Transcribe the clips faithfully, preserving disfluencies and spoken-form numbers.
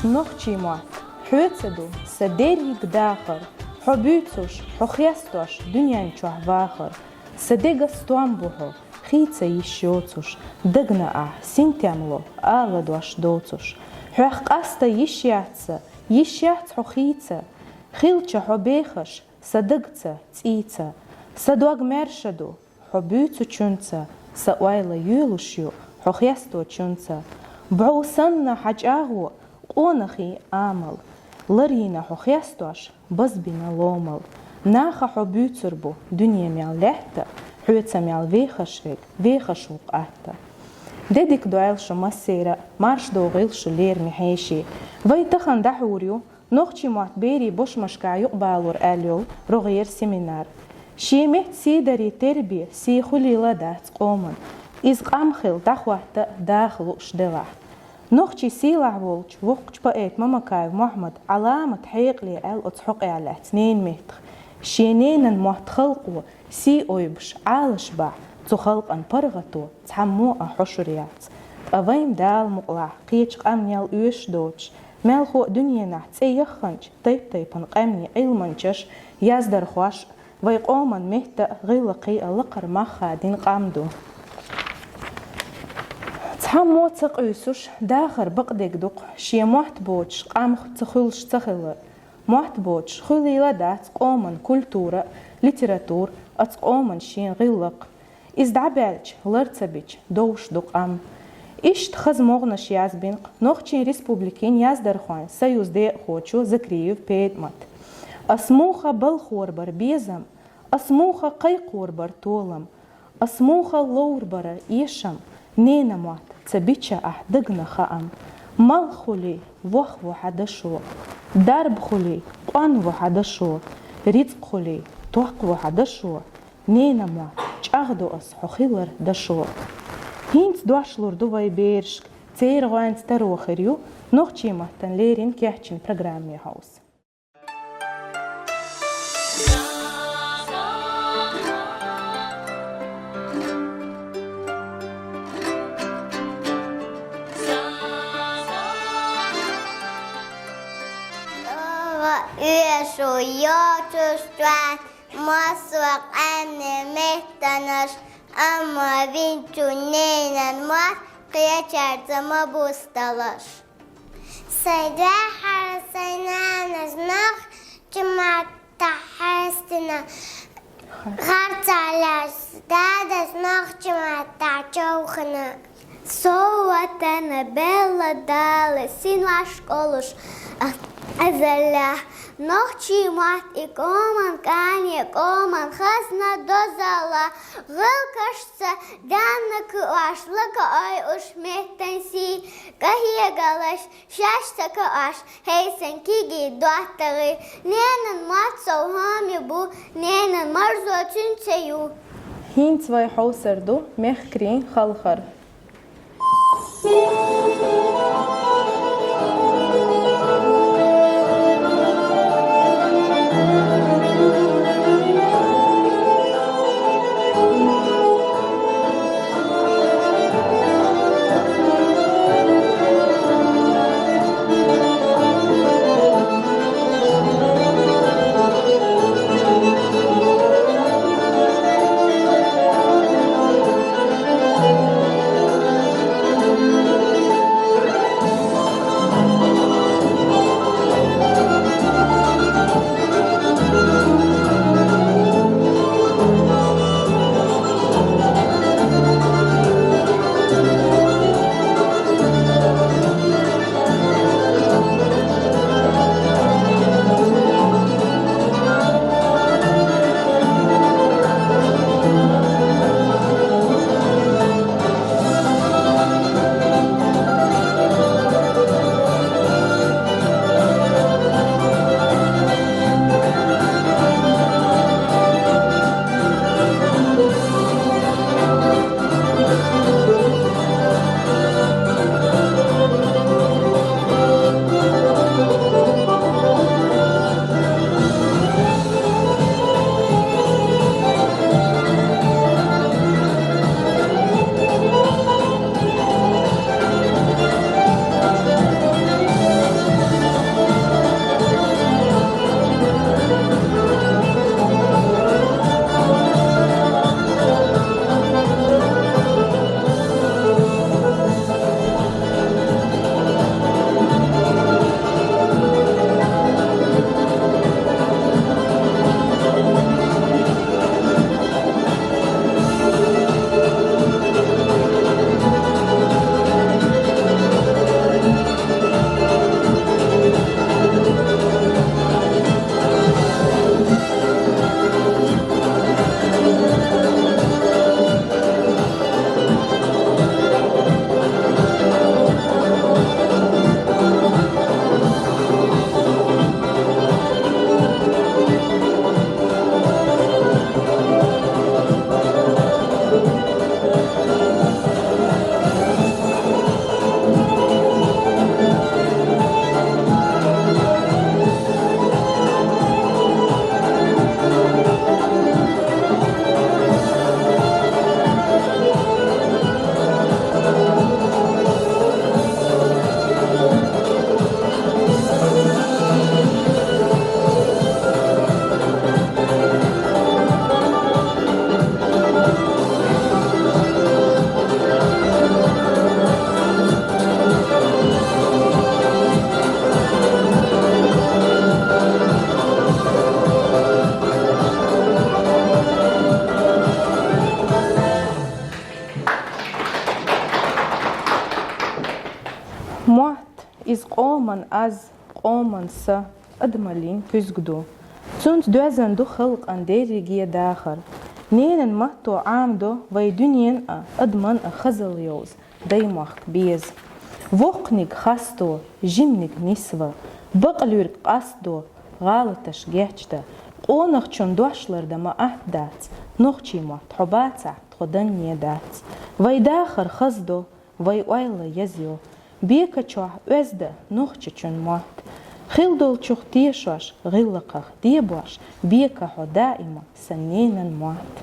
Нохчий мотт, хьоьца ду са деррига дахар, хьо буьйцуш, хьо хестош дуьнен чохь вахар. Сан дега стом бу хьо, хийца йиш йоцуш, дагна ахь синтем ло, ала дош доцуш. Хьох къаста йиш яц сан, йиш яц хьо хийца, хилча хьо бехаш, сан дагца, цӀийца. Сан дог маьрша ду, хьо буьйцучуьнца, сан ойла йоьлуш ю, хьо хесточуьнца. Бӏо санна хьан чӀагӀо, къонахий Ӏамал. Ларйина хьо хестош, базбина ломал. Наха хьо буьйцур бу, дуьне мел лаьтта, хьоьца мел вехаш верг, вехаш ву-кх атта. Де дика дойла шу массеран а, марша догӀийла шу лераме хьеший. Вай тахана дӀахьур ю, нохчий мотт берийн бошмашкахь юкъабалор аьлла йолу рогӀера семинар. Шен меттан сий даре, тербе, сий хуьлийла дац къоман. Иза къам хилла дӀахӀотта а даха лууш делахь. Нохчийн сийлахь волчу воккхачу поэта Мамакаев Мохьмада Ӏаламат хьекъале аьлла оцу хьокъехь лаьцна ненан меттах. Шен ненан мотт халкъо сий ойбуш Ӏалаш бахь, цу халкъан паргӀато цхьаммо а хьошур яц. Ткъа вайн Дала мукъалахь кхечу къаьмнел оьшуш доцуш, мелхо а дуьненахь цӀе яхханчу тайп-тайпана къаьмнийн Ӏилманчаш, яздархош а, вай къоман меттан а, гӀиллакхийн а лакхара мах хадийна къам ду. Цхьаммо ца къуьйсуш, дахар бакъдерг ду-кх, шен мотт боцуш къам ца хуьлуш ца хилар. Мотт боцуш хуьлийла дац къоман культура а, литература а, оцу къоман шен гӀиллакх а. Иза дӀабаьлча, лар ца бича, довш ду къам. Иштта хаза могӀанаш язбина-кх Нохчийн Республикин яздархойн союзан декъахочо Закриев ПетӀмата. Ас муха балхор бара безам, ас муха кхайкхор бара толам, ас муха ловр бара эшам, ненан мотт ца бича ахь дагна хаам. Малх хуьлий, вох ву хьан дашо, дарба хуьлий, къон ву хьан дашо, рицкъ хуьлий, ток ву хьан дашо, ненан мотт, чӀагӀдо ас хьо хилар дашо. ХӀинца дош лур ду вай берашка, церан гӀоьнца таро хир ю нохчийн маттана леррина кечйина программе хьовса. Оьшу йоцуш чоьт массо а къаьмнийн меттанаш, амма винчу ненан мотт кхечаьрца ма бусталаш. Сайн дуьххьара сайн нанас нохчийн маттахь хьаьстина, харцахь лаьцна дадас нохчийн маттахь човхийна. Со ватана белла Дала синош къолуш азаллехь, нохчийн мотт и къоман кӀане, къоман хазна дозалла, гӀиллакхашца денна кхуьуш, лакха ойуш меттан сий, къахьегалаш шаьш ца кхуьуш, хьесна кегий доттагӀий, ненан мотт сов хӀоме бу, ненан марзо цуьнца ю. ХӀинца вай хьовсур ду мехкарийн халхар. Мотт, из къоман аз, къоман са, адамаллин куьзга ду. Цунца доьзна ду халкъан дерриге дахар. Ненан матто Ӏамадо вай дуьнен а, адаман а хазалла йовза, даймохк беза. Воккханиг хасто, жиманиг нисва, бакъ луьйриг къастадо, гӀалаташ гечда. Къонахчун дош лардан ма атта дац, нохчий мотт хьо бацахь, тхо данне дац. Вай дахар хаза до, вай ойла еза йо. Бекачохь оьзда нохчичун мотт. Хилла долчух тешош, гӀиллакхах дебош, бека хьо даима, сан ненан мотт.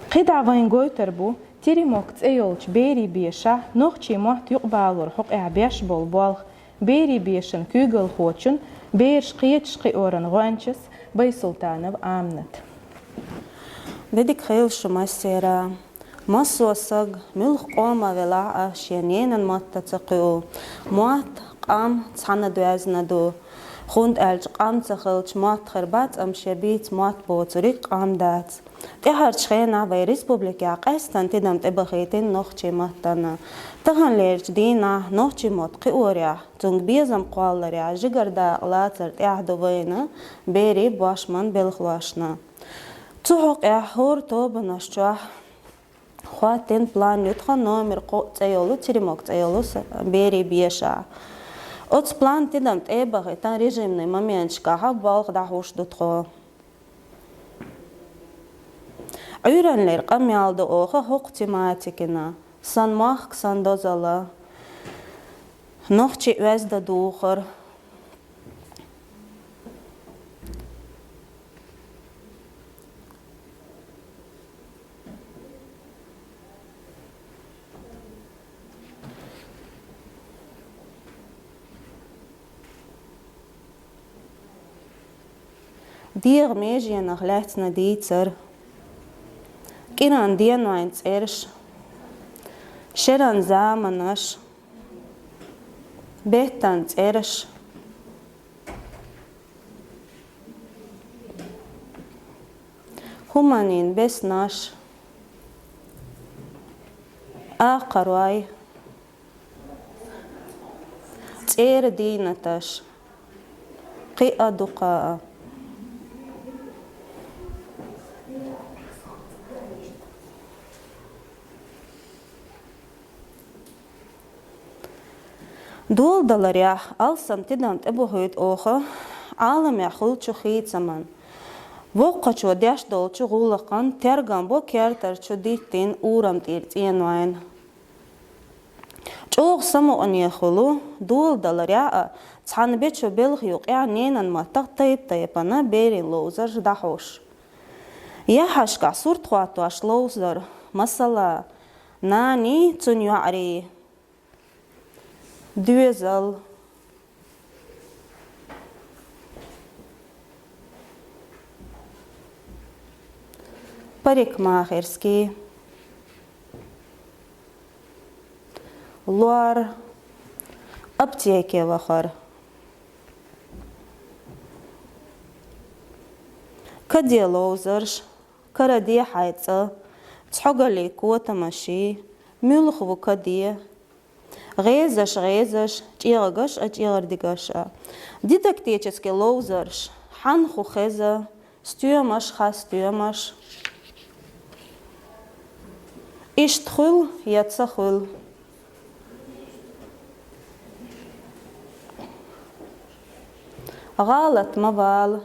КхидӀа вайн гойтур бу «Теремок» цӀе йолчу берийн бешахь нохчий мотт юкъабалоран хьокъехь беш болу болх, берийн бешан куьйгалхочун, бераш кхеташ кхиоран гӀоьнчас Байсултанова Аминат. Де дика хуьлда шу массеран. Массо а саг, муьлхха къоман велахь а, шен ненан матта ца кхуьу. Мотт, къам цхьаьна доьзна ду. ХӀунда аьлча къам ца хилча мотт хир бац, амма шен бийца мотт боцург къам дац. ТӀаьхьарчу хенахь вайн республикехь къаьсттина тидам тӀебахийтина нохчий маттана. Таханлерчу дийнахь нохчий мотт кхиорехь, цуьнга безам кхолларехь жигара дакъа лацар тӀехь ду вайна берийн бошман белхалошна. Цу хьокъехь хӀора тобанаш чохь хӀоттийна план ю тхан номер кхоъ цӀе йолу, «Теремок» цӀе йолу са-, берийн бешахь. Оцу план тидам тӀебахийтина режимный моменташкахь болх дӀахьуш ду тхо. Ӏуьйранлера къамел ду оха хӀокху тематикина: сан мохк, сан дозалла, нохчийн оьзда духар. ДегӀан меженах лаьцна дийцар, кӀиран денойн цӀераш, шеран заманаш, беттан цӀераш, хӀуманийн беснаш, акхарой, цӀера дийнаташ, кхин а дукха а. Доладаларехь алсам тидам тӀебохуьйту оха Ӏаламехь хуьлучу хийцаман. Воккхачо деш долчу гӀуллакхан тергам бо кертарчу диттина урам тӀера цӀенойн. ЧӀогӀа самукъане хуьлу доладаларехь а цхьана бечу белхан юкъехь ненан маттах тайп-тайпана берийн ловзарш дӀахьуш. Яхьашкахь сурт хӀоттош ловзар, масала, наний, цуьнан йоӀарий, доьзал, парикмахерский, лор, аптеке вахар, каде ловзарш, караде хьайн цӀа, цхьогаллин котамаший, муьлха ву каде, гӀезаш, гӀезаш, чӀегӀагаш а, чӀегӀардигаш а. Дидактический ловзарш: хьан хӀу хеза, стоьмаш, хьан стоьмаш. Иштта хуьлу я ца хуьлу. ГӀалат ма вала.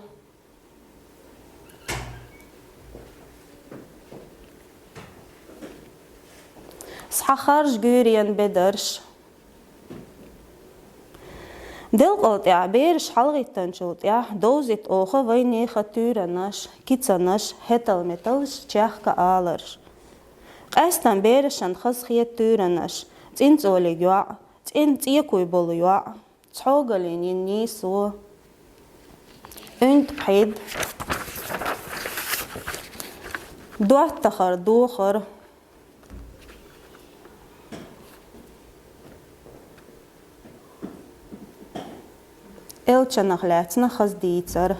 Схьахаржа гуьйренан бедарш. Делкъал тӀехь бераш хьалагӀиттинчул тӀехь довзуьйту оха вайнехан туьйранаш, кицанаш, хӀетал-металш, чехка аларш. Къаьсттина берашна хазахета туьйранаш: цӀинцӀолиг йоӀ, цӀен-, цӀекуй болу йоӀ, цхьогаллин йина нийсо, уьнтан пхьид, доттагӀара дохар, элчанах лаьцна хаза дийцар.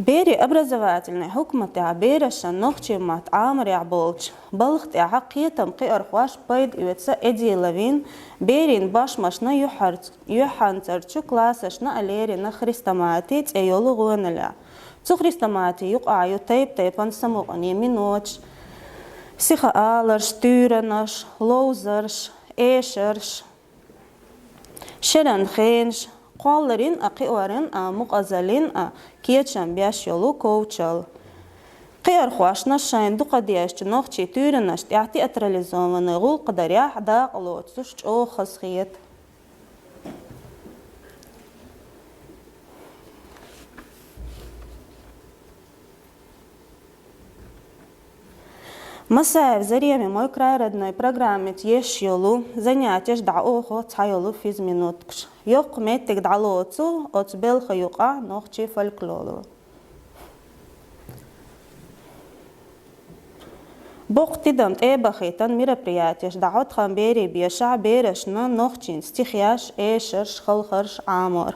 Берийн образовательни хьукматехь берашна нохчийн мотт Ӏаморехь болчу балха тӀехь кхетам кхиархоша пайда оьцу Эдиловин, берийн бошмашна юьхьанцарчу классашна а лерина хрестомати цӀе йолу гӀоьналлехь. Цу хрестомати юкъахь ю тайп-тайпана самукъане миноташ, сиха аларш, туьйранаш, ловзарш, эшарш, шеран хенаш, кхолларан а, кхиоран а, мукъазаллин а кечам беш йолу ковчалла. Кхиархошна шайна дукха дезачу нохчийн туьйранаш тӀехь театрализованни гӀуллакх дарехь дакъа лоцуш чӀогӀа хазахета. Масаев Заремин «Мой край родной» программица еш йолу занятеш дӀаохо цхьайолу физминуткаш. Йоккха меттиг дӀалоцу оцу белхан юкъахь нохчийн фольклоро. Боккха тидам тӀебахийтина мероприятеш дӀахьо тхан берийн бешахь берашна нохчийн стихеш, эшарш, халхарш Ӏамор.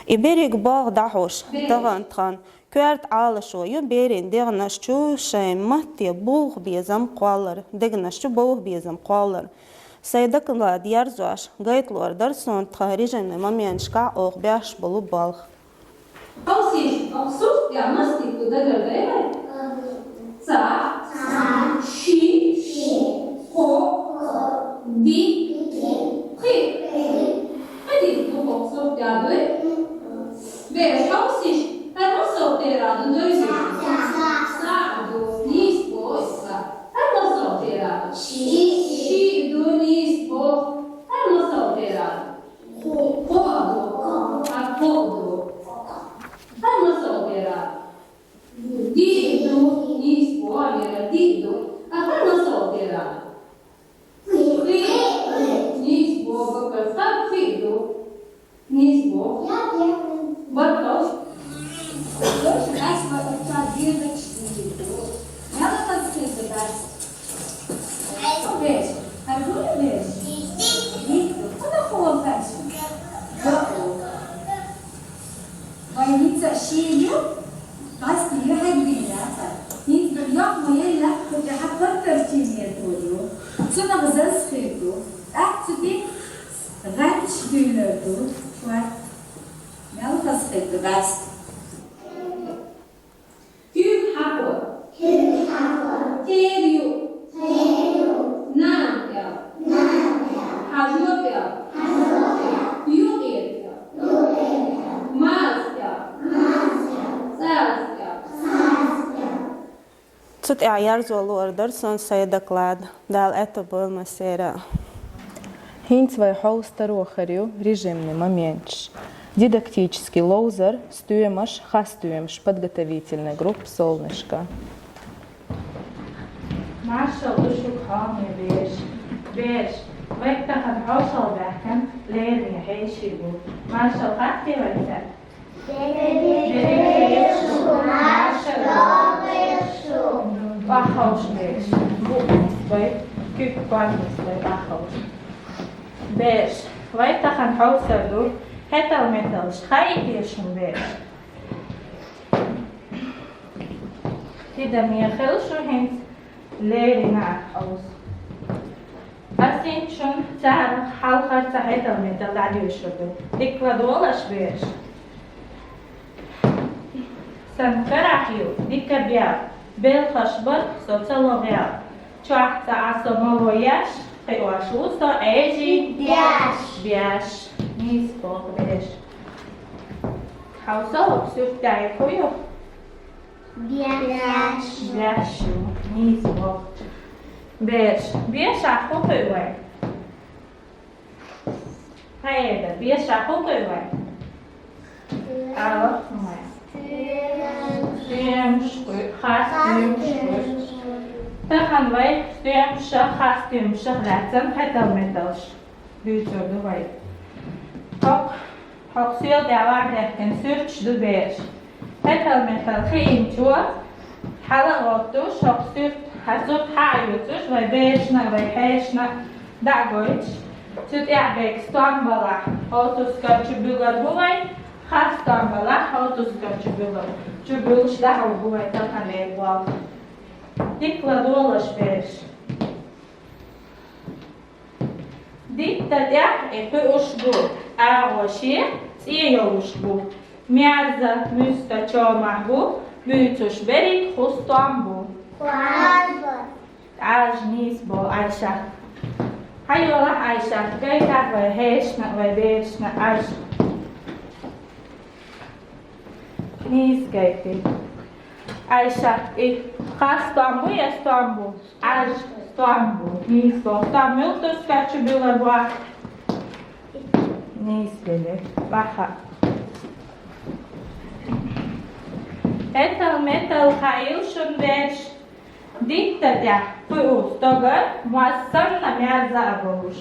И берриг болх дӀахьош, тахана тхан коьрта Ӏалашо ю берийн дегнаш чу шайн матте бовха безам кхоллар, дегнаш чу бовха безам кхоллар. Сайн доклад ерзош гайта лор дара суна тхан режимни моменташкахь оха беш болу болх. Хьовсийша, оха сурт я мастик ду дагар дай вай? Ца, ши, кхо, ди, пхи. Хьадис ду хӀокху сурт я дуй? Бераш, хьовсийша, хӀара масал тера ду дойза? Са ду, нийса боху аса. ХӀара масал тера ду? Ши ду, нийса боху. ХӀара масал тера ду? Кхо ду. А кхо ду. ХӀара масал тера ду? Диъ ду, нийса боху, Амира, диъ ду. А хӀара масал тера ду? Пхи. Нийса боху, Бакар, хӀара пхи ду. Нийса боху. Баркалла. Больше нас вот отца две дочки. Мало подсказывать. Беш. Аргуна беш. Виктор. Куда холодно? Вай хӀинца шен ю, къаьсттина ю хьаьгдина яхар. ХӀинца бер йоккха ма елла, кху тӀехь паттарчийн метод ю. Цунах заз хир ду. ТӀаккха цу тӀе гӀанташ дуьйлар ду. Шуьга мел хазахийта ду гӀаьст? Куьг хьахо. Куьг хьахо. Тера ю. Тера ю. Нана тӀе. Нана тӀе. Хьажо тӀе. Хьажо тӀе. Юкъера тӀе. Юкъера тӀе. Маза тӀе. Маза тӀе. Цаза тӀе. Цаза тӀе. Цу тӀехь ерзо луур дара суна сайн доклад. Дала аьтто бойла массеран а. ХӀинца вай хьовса таро хир ю режимни моменташ. Дидактический ловзар, стоьмаш, хасстоьмаш, подготовительная группа «Солнышко». Маршалла ду шуьга, хьоме бераш. Бераш, вайга тахана хьошалла баьхкина лераме хьеший бу. Маршалла хатти вай цаьрга? Бераш, маршалла. Охьаховша, бераш. Бу вай, куьг кормас вай, охьаховша. Бераш, вай тахана хьовсур ду хӀетал-металш. Хаий те шуна, бераш? Тидаме хила шу хӀинца лерина а хьовса. Ас хӀинца шуна царах хьалхара цхьа хӀетал-метал дӀадоьшур ду. Дика ладогӀалаш, бераш. Сан карахь ю дика бел, белхаш бар со ца ло гӀел. Чохь цхьа Ӏа со мало еш, кхиош ву со Ӏежий беш. Беш. Нийса боху, бераш. Хьовса, хӀокху суьртехь хӀун ю? Беш. Беш ю. Нийса боху. Бераш, бешахь хӀун кхуьу вай? Хьаэда, бешахь хӀун кхуьу вай? Ала хӀумай. Стоьмаш кхуьу, хасстоьмаш кхуьу. Тахана вай стоьмашах, хасстоьмашах лаьцна хӀетал-металш дуьйцур ду вай. ХӀокху, хӀокху соьла тӀехь ваха дехкина суьрташ ду, бераш. ХӀетал-метал хиъначо хьала а гӀоттуш, хӀокху суьрт, хьан сурт хьа а оьцуш, вай берашна а, вай хьешашна а дӀа а гойтуш, цу тӀехь бегаш стом балахь, хӀокху тускар чу буьллур бу вай, хасстом балахь, хӀокху тускар чу буьллур. Чу буьллуш дахьал бу вай таханлера болх. Дикла долаш берш. Дитта тӀехь и кхуьуш бу, агӀо шен цӀе йолуш бу. Мерза, муьста чомахь бу, буьйцуш берриг хӀустам бу. Ӏаж, нийса боху Ӏайшат. Хьайолахь, Ӏайшат, гайтахь вай хьешна а, вай берашна а Ӏаж. Нийса гайти. Ӏайшат, и хас стом бу я стом бу? Ӏаж, стом бу. Нийса боху. Стом муьлха тускар чу буьллур бу? Нийса бели. Баха. Этал-метал хаийла шуна берш. Дитта тӀехь кхуьу стогар массанна мерза а болуш.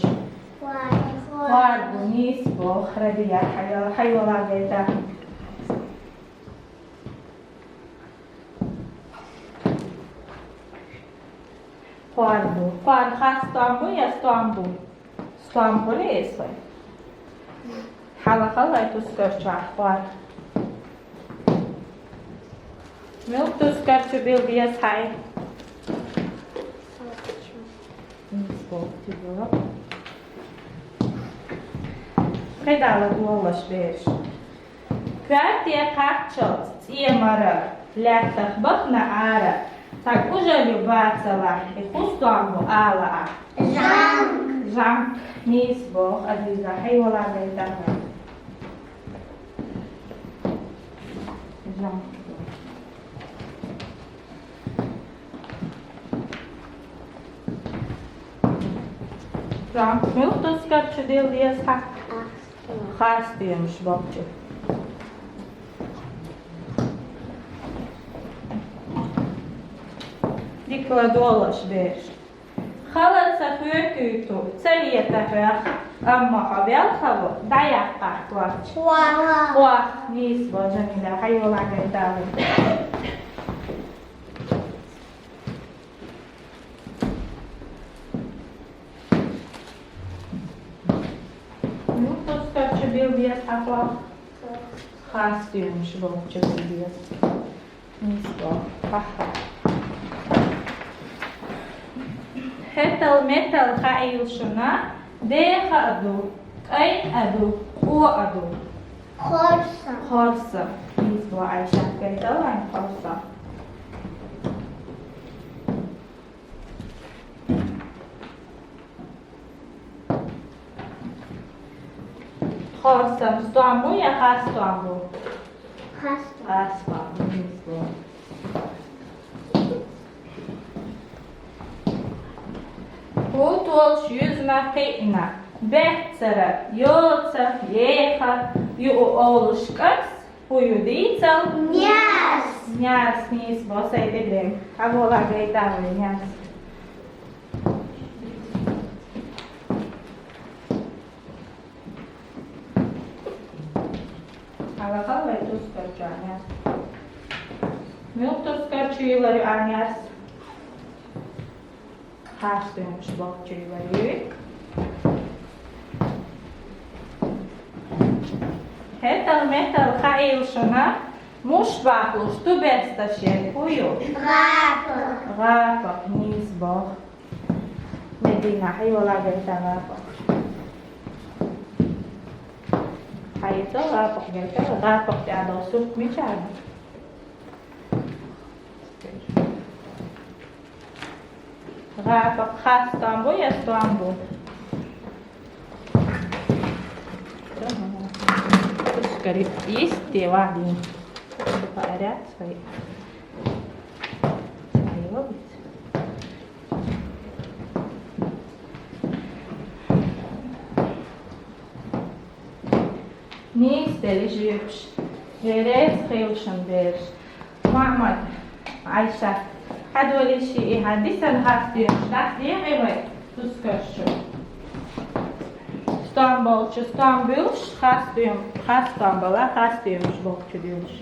Хор бу, нийса боху, Рабия, хьайо-, хьайолахь гайта. Хор бу. Хор хас стом бу я стом бу? Стом хуьлу иза вай? Хьалха вай тускар чохь хор. Муьлха тускар чу билла беза хьайн? Нийса боху, тидала. КхидӀа ладогӀалаш берш. Коьрте кхаччалц цӀе мара лаьттах бахана Ӏара, цхьа кужаль ю бацалахь, и хӀун стом бу ала ахь? Жамк. Жамк, нийса боху, Азиза, хьайолахь гайтахь. Жамк. Жамк муьлха тускар чу билла беза хьан? Хас стоьмаш боху чу. Дикла долаш берш. Хала ца хоьтуьйту, ца лета хьох, амма хьо велха ву, дӀаяккхахь коч. Хох. Хох, нийса боху, Жамиля, хьайолахь гайтахь. Муьлха тускар чу билла беза хьан хох? Хас стоьмаш боху чу билла беза. Нийса боху. Ха-ха. Хетал-метал хаийла шуна, деха а ду, кӀайн а ду, къо а ду. Хорса. Хорса. Нийса боху, Ӏайшат, гайтал вайн хорса. Хорса стом бу я хас стом бу? Хас стом. Хас стом бу, нийса боху. ХӀу толуш юьзна кхиъна, баьццара, йоца, еха, юъу олуш кӀанс, хӀу ю дийцал? Нерс. Нерс, нийса боху, Сайд-Ибрахим. Хьан волахь гайтахь вай нерс. Хьалха вай тускар чохь нерс. Муьлха тускар чу йиллар ю а нерс? Хас стоьмаш боху чу йиллар ю. Хетал-метал хаийла шуна, муш бахлуш ту бесташ ерг хӀу ю? ГӀапакъ. ГӀапакъ, нийса боху. Медина, хьайолахь гайтахь гӀапакъ. Хьайца гӀапакъ гайтахь, гӀапакъ тӀехь долу сурт мичахь ду? ГӀапакъ хас стом бу я стом бу? Тускари йисте вадин. Арят свой. Айо. Нийса делла жоьпаш. Бераца хуьлда шун, бераш. Мухьаммад, Ӏайшат, хьадолийша и хьан дисина хас стоьмаш, дӀасадехьа вай тускарш чу. Стом болчу стом буьллуш, хас стоьм-, хас стом бала, хас стоьмаш болчу буьллуш.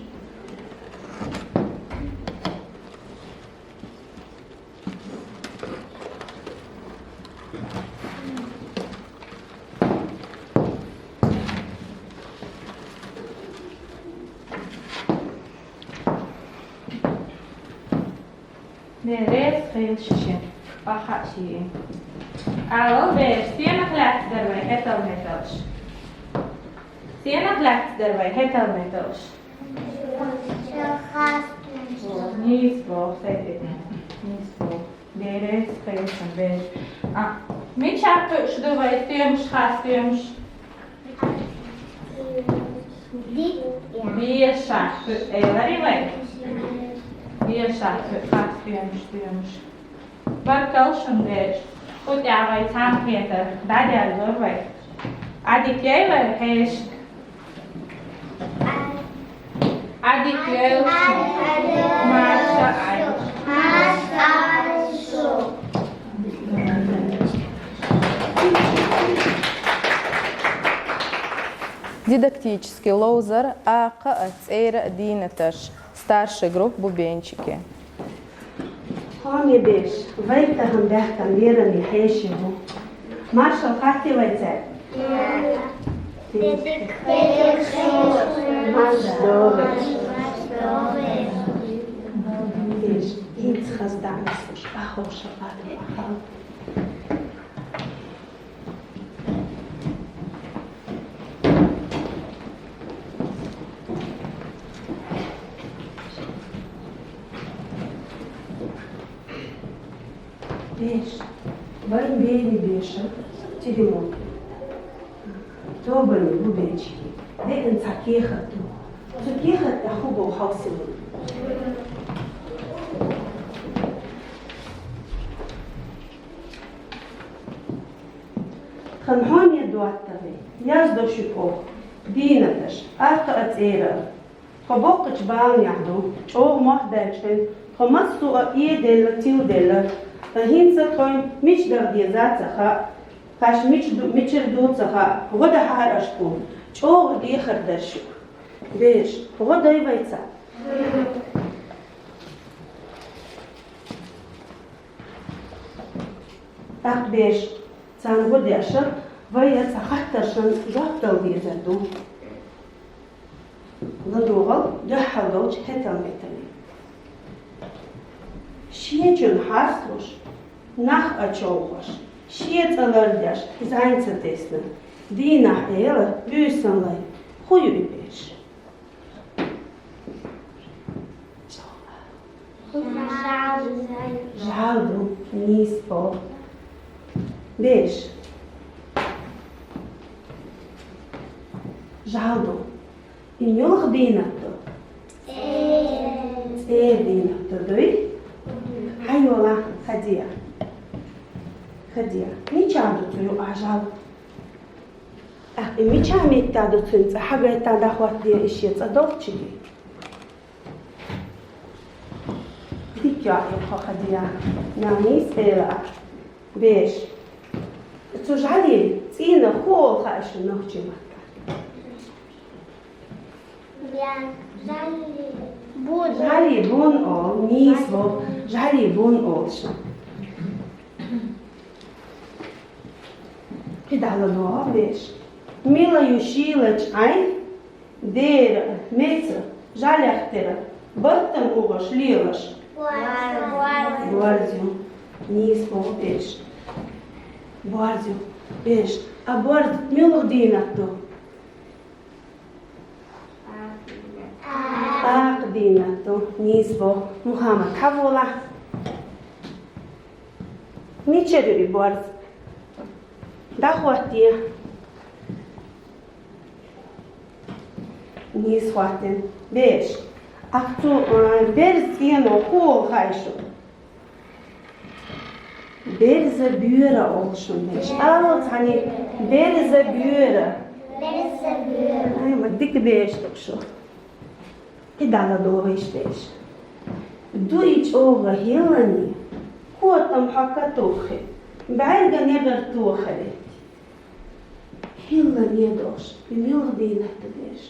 Бераш, хьаьша шен. Баха шиъ. Алло, бераш, сенах лаьцдар вай хӀетал-металаш? Сенах лаьцдар вай хӀетал-металаш? Нийса боху, сай тӀе. Нийса боху. Бераш, хьаьша шен, бераш. А, мичахь кхуьуш ду вай стоьмаш, хасстоьмаш? Бешахь кхуьу, элира вай? Бешахь кхуьу, хасстоьмаш, стоьмаш. Баркалла шуна, бераш. ХӀу тӀехь вай цхьаьнакхетар дӀадаьлла дара вай. Ӏадика яй вай хьешан? Ӏадика яй шуна. Марша Ӏайла. Дидактический ловзар «Акха а, цӀера а дийнаташ». Старший группа «Бубенчики». Хьоме бераш, вай тахана баьхкина лераме хьеший бу. Маршалла хаттий вай цаьрга? Марша догӀийла. Бераш, хӀинца хаза дӀа а нисуш, аховша, Ӏадика ахал. Бераш, вайн берийн бешан тидимон тобанан «Бубенчики» деана цхьа кехат ду. Цу кехат тӀехь хӀун боху хьовсийла. Тхан хьоме доттагӀий, яздо шуьга оха дийнаташ, акха а, цӀера а. Тхо боккхачу баланехь ду, чӀогӀа мохь даьлча хенахь, тхо массо а эделла, тиладелла. Ткъа хӀинца тхо мича даха деза ца хаьа, кхаш мича ду, мичара ду ца хаьа, гӀо дахьара аша тхуна. ЧӀогӀа дехар дара шуьга. Бераш, гӀо дай вайца. ТӀаккха бераш, царна гӀо деш, вай цхьа хаттаршна жоп дала дезар ду. ЛадогӀал дуьххьал долчу хӀетал-метале. Шен чун хьасталуш, нах а човхош, шен цӀа лардеш, зӀен ца тесна, дийнахь эла, буьйсанна лай, хӀун ю и, бераш? ЖӀаьла ду, нийса боху. Бераш. ЖӀаьла ду. И муьлха дийнат ду? ЦӀера дийнат ду, дуй? Хьайола, Хадия. Хадия, мичахь ду цу юкъахь жӀаьла? ТӀаккха и мичахь меттехь ду цуьнан цӀа, хьагайта дӀахӀоттаде и шен цӀа долчуьнга? Дика йоӀ ю хьо, Хадия, нанас эла ахь. Бераш. Цу жӀаьлин цӀийнах хӀун олу хаьа шуна нохчийн маттахь? ЖӀаьлин бун олу, нийса боху, жӀаьлин бун олу шуна. КхидӀа ладогӀа, бераш. Мила ю шийлачу Ӏайн, дера, меца, жӀаьлех тера, баттана угӀуш лелаш? Борз ю. Нийса боху, бераш. Борз ю, бераш. А борз муьлха дийнат ду? Акха дийнат ду, нийса боху. Мухаммад, хьаволахь. Мичара ю и борз? ДӀахӀотте. Нийса хӀоттийна. Бераш. Ахь цу, а, берзан цӀено хӀун олу хаьа шуна? Берзан боьра олу шуна, бераш. Ала цхьаьна, берзан боьра. Берзан боьра. Ай, ма дика бераш ду шу. КхидӀа ладогӀийша, бераш. Дуй чӀогӀа хӀиллане, котам хьо катуххе, бӀаьрган негӀар тохале. ХӀиллане долуш, и муьлха дийнат ду, бераш?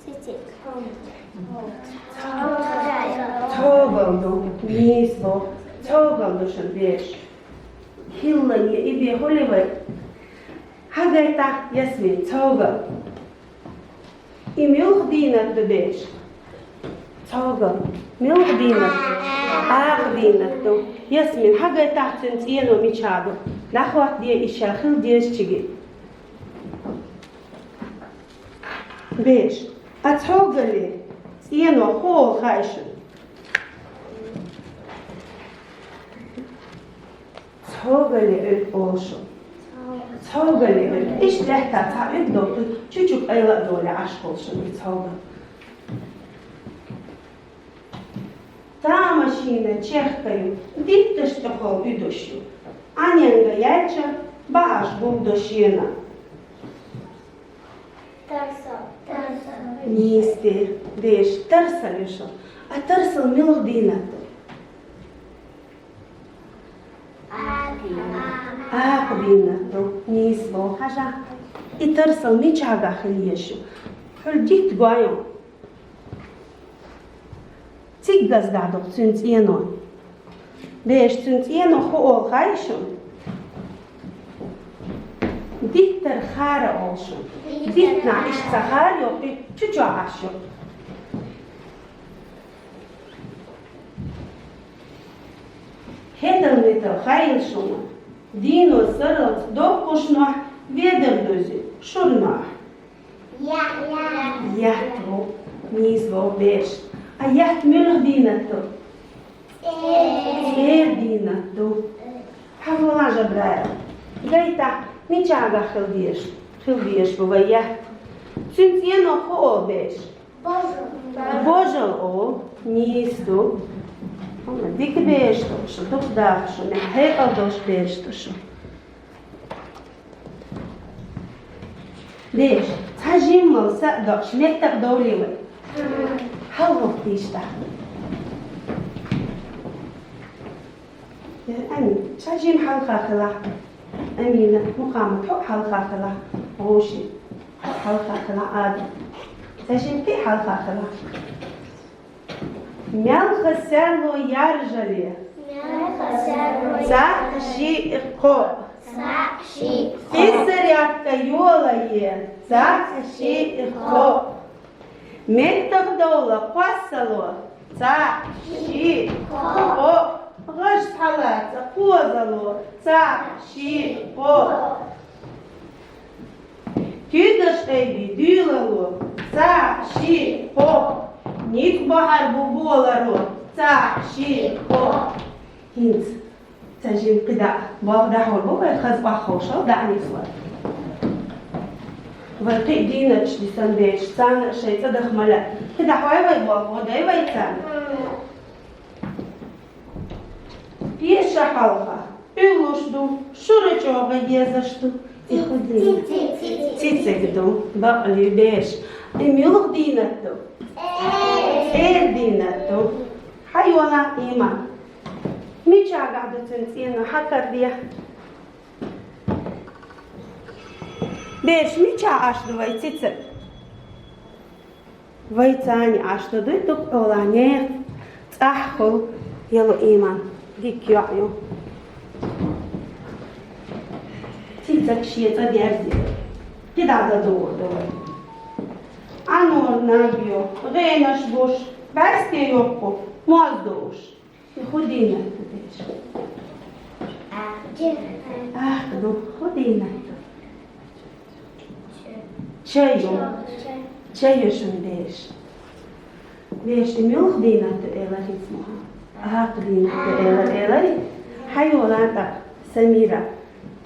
Цицик. Цхьогал ду, нийса боху. Цхьогал ду шуна, бераш. ХӀиллане, и бен хӀун ле вай? Хьагайта, Ясмин, цхьогал. И муьлха дийнат ду, бераш? Цхьогал муьлха дийнат ду? Акха дийнат ду. Ясмин, хьагайтахь цуьнан цӀено мичахь ду? ДӀахӀоттаде и ша хила дезачиге. Беш, а цхьогалле цӀено хӀун олу хаьий шуна? Цхьогалле уьллу олу шуна. Цхьогалле уьллу. Иштта лаьттахь цхьа уьллу доккху, чу-чу къайла а долий Ӏаш хуьлу шуна и цхьогал. Тамашийна чехка ю, дитташ тӀехула уьдуш ю. Ӏаненга яьлча, баӀаш гулдо шена. Тарсал. Тарсал. Нийса, беш, тарсал ю шуна. А тарсал муьлха дийнат ду? Акха дийнат ду. Нийса боху, хьажа. И тарсал мичахьа хила еза шу? Хьуьлла дитт гой хьуна. Циггазгахь ду-кх цуьнан цӀено. Беш, цуьнан цӀено хӀун олу хаьий шуна? Диттар хара олу шуна. Диттанахь иштта ца хара йоккхуьйту, чу-чохь Ӏаш ю. ХӀетал-метал хаийла шуна, дийно сарралц доккхушнохь, ведар дузи шурнохь. Яхь, яхь. Яхь ву, нийса ву, беш. А яхь муьлха дийнат ду? ЦӀера. ЦӀера дийнат ду. Хьажал, Жабраил. Гайтахь, мичахьа хила дезаш, хила дезаш бу вай яхь? Цуьнан цӀено хӀун олу, беш? Божал. Божал олу, нийса ду. Дика беш ду шу, дукха даха шу, мехь хьекъал долуш беш ду шу. Беш, цхьа жимма са а доккхуш, меттах довлий вай? ХьалхӀоттийша тӀаккха. Амин. Ша жимма хьалха хилахь. Амина, Мухаммад, хьо хьалха хилахь. Гуш, хьо хьалха хилахь, Адам. Ша жимма кхин хьалха хилахь. Мелха серло яржале. Мелха серло цхьаъ, шиъ, кхоъ. Цхьаъ, шиъ, кхоъ. Физзарядка йолае. Цхьаъ, шиъ, кхоъ. Меттах довла кхоссало. Цхьаъ, шиъ, кхоъ. ГӀаж схьалаца кхозало. Цхьаъ, шиъ, кхоъ. Туьйдаш айби дуьйлало. Цхьаъ, шиъ, кхоъ. Ницкъ бахьар бу боларо. Цхьаъ, шиъ, кхоъ. ХӀинца ца жимма кхидӀа болх дӀахьур бу вай, хаза охьаховшал дӀа а нислур. Вай кхин а дийнаташ дисна беш, царна а шайн цӀа даха ма лаьа. КхидӀа хьой вай болх, гӀо дай вай царна. Теша хьалха уьллуш ду, шура чӀогӀа езаш ду. И хӀун дийнат? Цициг ду, бакъ луьй, беш. И муьлха дийнат ду? ЦӀера дийнат ду. Хьайола, Иман. Мичахьа ду цуьнан цӀено, хьакхарде. Беш, мичахьа Ӏаш ду вай цициг? Вай царна Ӏаш ду, дуй дукха олахь, нехан цӀахь хуьлу, яло, Иман, дика йоӀ ю. Цициг шен цӀа дерзийла. КхидӀа дан догӀур ду вай. Ӏанор наб йо, гӀенаш гуш, бӀаьсте йоккху, моз дууш. И хӀун дийнат ду, беш? Ахка ду, хӀун дийнат ду? Чай ю. Чай ю шуна, беш. Беш, и муьлха дийнат ду элира хӀинца Мухьаммад? Ахка дийнат ду элира, элира. Хьайола тӀаккха, Самира.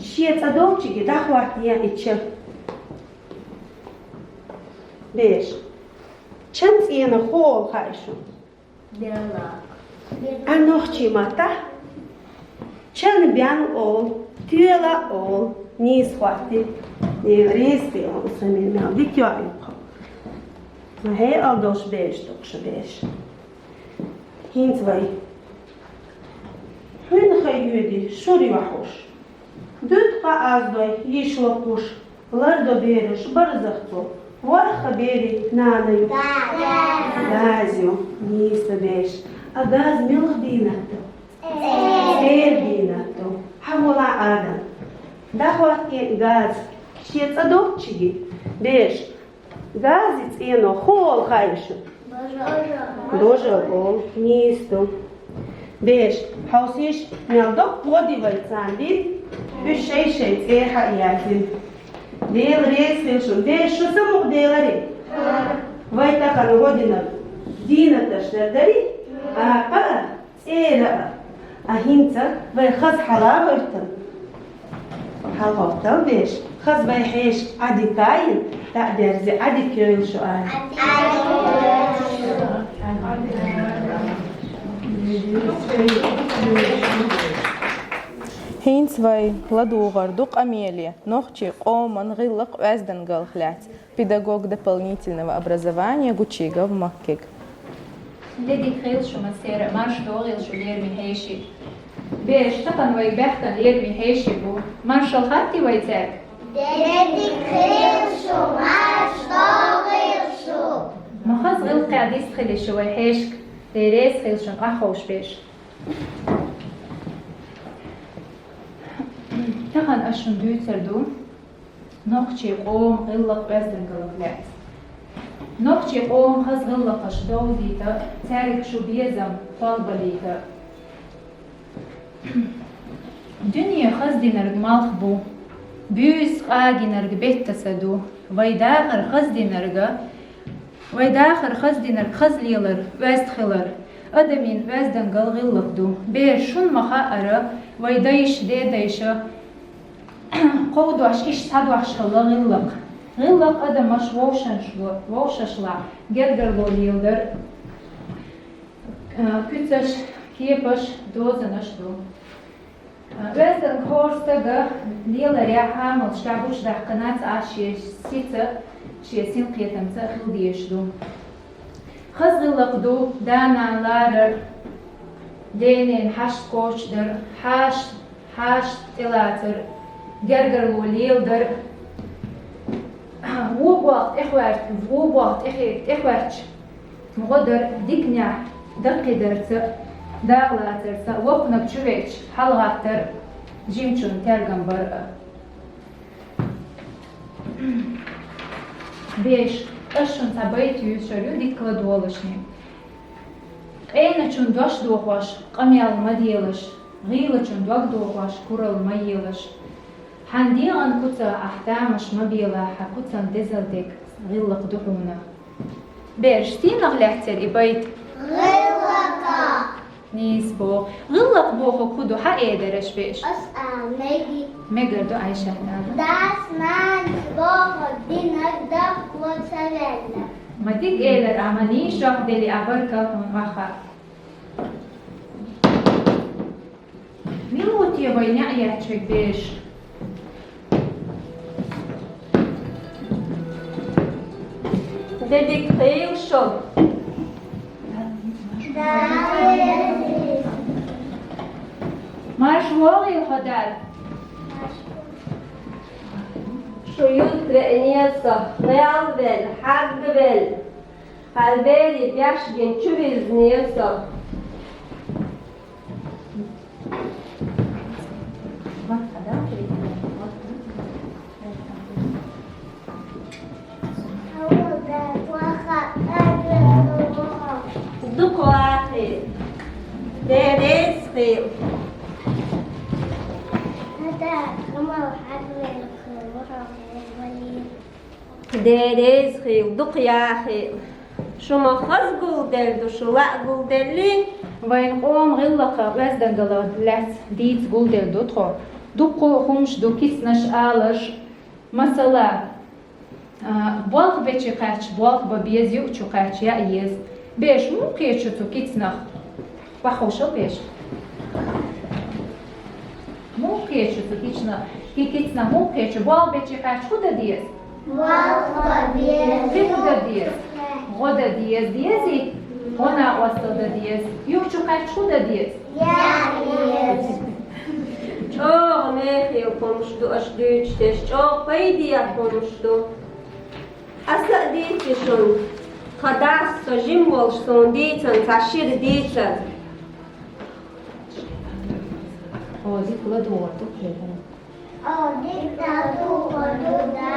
Шен цӀа долчуьнга дӀахӀоттае и ча. Беш. Чан цӀено хӀун олу хаьий шуна? Белла. А нохчийн маттахь чан бен олу, тоьла олу, нийса хӀоттий. Дела реза хуьлда хьуна, Самира, мел дика йоӀ ю хьо. Ма хьекъал долуш беш ду-кх шу, беш. ХӀинца вай. Хьуьнхай йоьдий шура йохьуш. Дуьту къа аздой йиш локхуш. Лардо бераш барзах цо, ворхӀ берийн нана ю. Газ. Газ ю, нийса беш. А газ муьлха дийнат ду? ЦӀера дийнат ду. Хьан вала, Адам? ДӀахӀоттае газ шен цӀа долчуьнга, беш. Газан цӀено хӀун олу хаьий шуна? Дожал олу, нийса ду. Бераш, хьовсийша, мел доккха гӀо ди вай царна дина, уьш шай-шай цӀе хьа а яздина. Дела реза хила шуна. Бераш, шу самукъаделарий? Вай тахана гӀо динарг дийнаташ дар дарий? Акха а, цӀера а. А хӀинца вай хаза хьала а гӀоьртина. ХьалагӀовттал, бераш, хаза вай хьешашка Ӏадика а йина, дӀа а дерзий, Ӏадика йойла шу ала. ХӀинца вай ладугӀур ду къамеле нохчийн къоман гӀиллакх-оьздангаллах лаьцна. Педагог дополнительного образования Гучигов Маккиг. Де дика хийла шу массеран, марша догӀийла шу, лераме хьеший. Бераш, тахана вайга баьхкина лераме хьеший бу. Маршалла хаттий вай цаьрга? Де дика хийла шу, марша догӀийла шу. Ма хаза гӀиллакхехь дистхили шу вай хьешашка. Де реза хийла шуна, охьаховша, бераш. Тахана ас шуна дуьйцур ду нохчийн къоман гӀиллакх-оьздангаллах лаьцна. Нохчийн къоман хаза гӀиллакхаш довзийта, цаьрга шу безам кхолбалийта. Дуьне хаза динарг малх бу, буьйса къагийнарг бетта са ду, вай дахар хаза динарг, вай дахар хаза динарг хаза лелар, оьзда хилар, адамийн оьздангалла гӀиллакх ду. Бераш, шуна ма хаъара, вай дайша, дедайша кховдош, иштта схьадош хилла гӀиллакх. ГӀиллакх адамаш вовшашла-, вовшашлахь гергарло леладар, а, куьцаш, кепаш, дозанаш ду. А, оьздангалла хӀора стага леларехь, хьамалш тӀехь гучудаккхина, цкъа шен сица, шен синкхетамца хила дезаш ду. Хаза гӀиллакх ду да-нана ларар, ден-ненан хьашт кочадар, хьашт, хьашт тӀелацар, гергарло леладар, вон болх тӀехӀоьрт-, вон болх тӀехе-, тӀехӀоьртча гӀо дар, диканехь даккхийдарца, дакъалацарца, воккханиг чу веача хьалагӀаттар, жимачунна тергам бар а. Бераш, ас шуна цхьа байт юьйцур ю, дика ладогӀалаш. Къеначун дош дохош, къамел ма делаш, гӀийлачун дог дохош, куралла ма елаш. Хьан дегӀан куьцах ахь тамаш ма белахь, хьан куьцан дезал дерг гӀиллакх ду хьуна. Бераш, стенах лаьцна яра и байт? ГӀиллакхах. Нийса боху. ГӀиллакх бохург хӀун ду, хьаэцарий аш, бераш? Ас ала мегарий? Мегар ду, Айшат, ала. Дас-нанас бохург динарг даккхало ца ваьлла. Ма дика элира, амма нийса жоп делира, а баркалла хьуна, ваха. Мила ву те вай неӀ яьчча бераш? Де дика хийла шу. Марша вогӀийла хьо, Дала. Шу юьлта веанера со, гӀелвелла, хьагвелла. Хьан берийн беш гина чувирзинера со. Дукха вахийла. Дела реза хийла. Дела реза хийла, дукха яхийла. Шу ма хаза гулделла ду, шу лаа гулделлий? Вайн къоман гӀиллакхах, оьздангаллах лаьцна дийца гулделла ду тхо. Дуккха а хӀумнаш ду кицнаш аларш. Масала, а, болх бечу кхаьчча, болх бан беза, юучу кхаьчча, яа еза. Бераш, муха кхета шу цу кицнах? Ваххуша бераш. Муха кхета шу цу кицнах? Ки-, кицнах муха кхета шу? Болх бечу кхаьчча, хӀун дан деза? Болх бан беза. Хи хӀун дан деза? ГӀо дан деза, дезий? ГӀо-накъосталла дан деза. Юучу кхаьчча, хӀун дан деза? ЧӀогӀа мехала хӀумнаш ду аша дуьйцуш дерш, чӀогӀа пайдехь хӀумнаш ду. Аса а дийци шуна, тхан дас, со жима волуш, суна дийцина цхьа шира дийцар. Оха дика ладугӀур ду, кхетара. Оха дика ладугӀур ду, да.